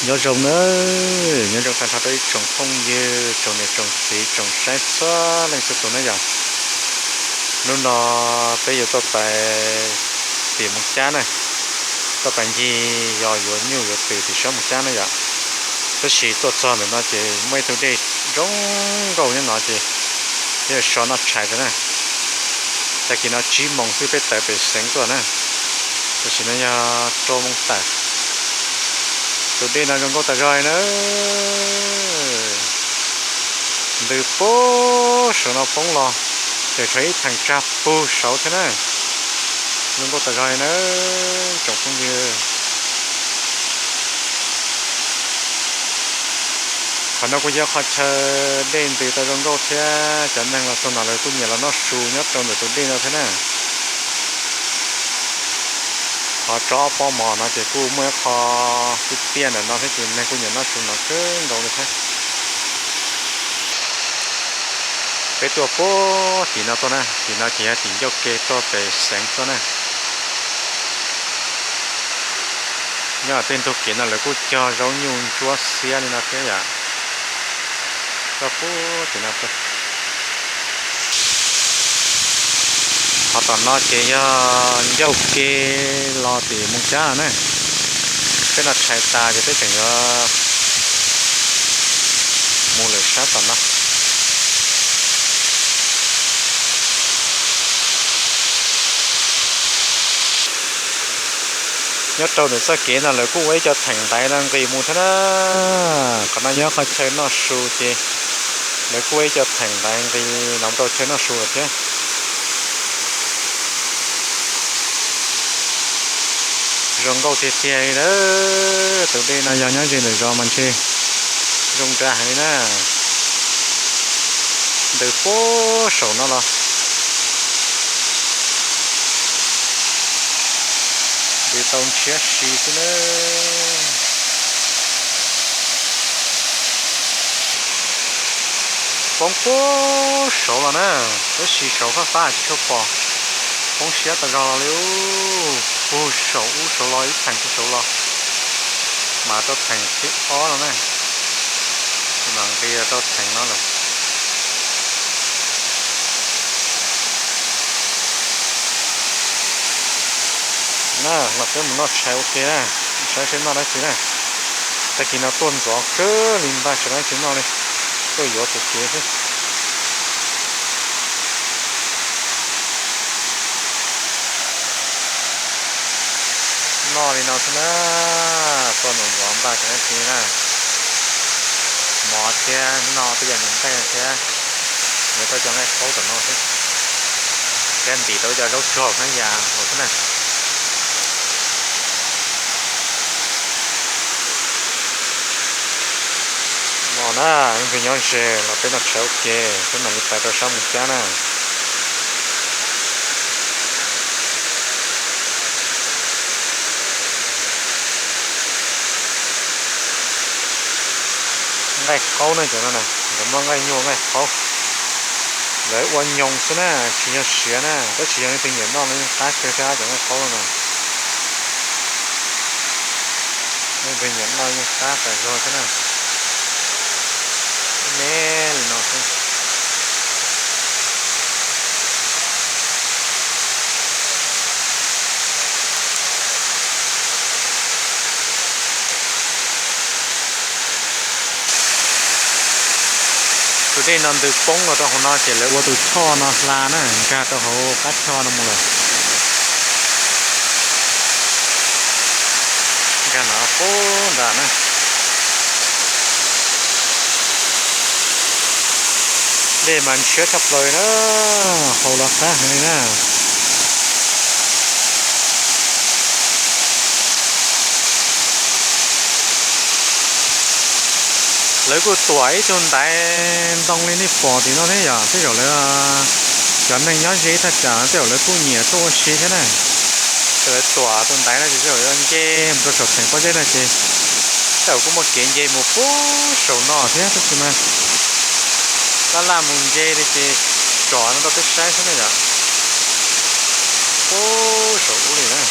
Nyob zoo nawb, nyob zoo tag nrho rau ib tsoom phooj ywg, tsoom niam tsoom txiv, tsoom saib txhua leej txhua tus na yom. Hnub no peb yuav tuaj pais tim Moos Cab na, tuaj pais ncig yos yuav nyuj yuav twm tim sab Moos Cab na yom. Tab sis tuaj txog ntawm no ces muaj ib tug dej zoo nkauj nyob no ces peb yuav so noj tshais rau na. Tag kis no tsib moos xwb peb tawm pem xeev tuaj na, tam sim no yog rau moos tawm. Tus dej no zoo nkauj tas zog li na. Ntws puag saum no poob los, ces tshuav ib theem tsag puag saud thiab na. Zoo nkauj tas zog li na, tsoom phooj ywg. Qhov no kuj yog qhov chaw dej ntws tau zoo nkauj thiab cov neeg los txog no lawv kuj nyiam los noj su nyob rau ntawm tus dej no thiab na. Qhov tso ob pob mov no ces kuj muaj ib qho tiaj tiaj ntawm no thiab ces neeg kuj nyiam noj su no kawg nkaus li thiab. Peb tuaj puag tim no tuaj na, tim no ces yog tim ncauj ke tuaj pem xeev tuaj na. Nyob tej ntug kev no lawv kuj cog zaub nyuj ntsuab xiab li no thiab yom. Tuaj puag tim no tuaj. Qhov tom no ces yog ncauj ke los tim Moos Cab no na. Peb noj tshais tas ces peb tseem yuav mus lawm sab tom no. Nyob rau ntawm txoj kev no lawv kuj ua ib co theem ntaiv no nqis mus thiab na. Qhov no yog qhov chaw noj su ces lawv kuj ua ib co theem ntaiv nqis los rau chaw noj su lawm thiab. Zoo nkauj tiag tiag li na. Tus dej no yog nyob ze ntawm zos mas ntshe zoo nrag heev li na. Ntws puag saum no los ntws tau ntshiab si xwb na. Poob puag saud los na, tab sis saud fab fab tsis tshua pom. Poob siab tas zog los li, puag saum ub saud los ib theem puag saud los, mas rau theem thib ob no na, tsis mam nqis rau theem no lawm. Na, los peb mus noj tshais ua ke na, saib seb noj dab tsi na. Tag kis no tuaj ntxov kawg li ntag, tsis noj dab tsi noj li, tuaj yuav kev kev xwb. Noj li no xwb na, tuaj ntxov ntxov ntag tsis noj dab tsi na. Mov thiab noj tej yam nqaij thiab, yuav tau cov nqaij qaub tom no xwb, thiab ntim tau cov zaub tsuag hnav yas hauv xwb na. Mov na, leej twg nyob ze los peb noj tshais ua ke, peb mam li pais rau sab Moos Cab na. Nqaij qaub ne, cov no na, nkawd muab nqaij nyuaj nqaij qaub, lawv ua nyoos xwb na, tsis yog siav na, tab sis yog leej twg nyiam noj no yeej qab kawg thiab cov nqaij qaub no na. Leej twg nyiam noj yeej qab tas zog thiab na. Me li no xwb. Tus dej no ntws poob los rau hauv no ces lawv ua tus choj no hla na, nkag rau hauv qab choj no mus lawm. Nkag no poob nram na. Dej mas ntshiab tshaj plaws na, haus los qab heev li na. Lawv kuj tuam ib tug ntaiv ntoo li nej pom tim no thiab yom, tej zaum lawv, cov neeg nyob ze thaj tsam tej zaum lawv kuj nyiam tuaj ua si thiab na. Ces lawv tuam tus ntaiv no ces tej zaum yuav nce mus rau saum theem pob zeb no ces tej zaum kuj muaj kev nce mus puag saum no thiab tab sis mas laj laj mus nce li ces tsom no rau peb saib xwb na yom. Puag saum ub li na.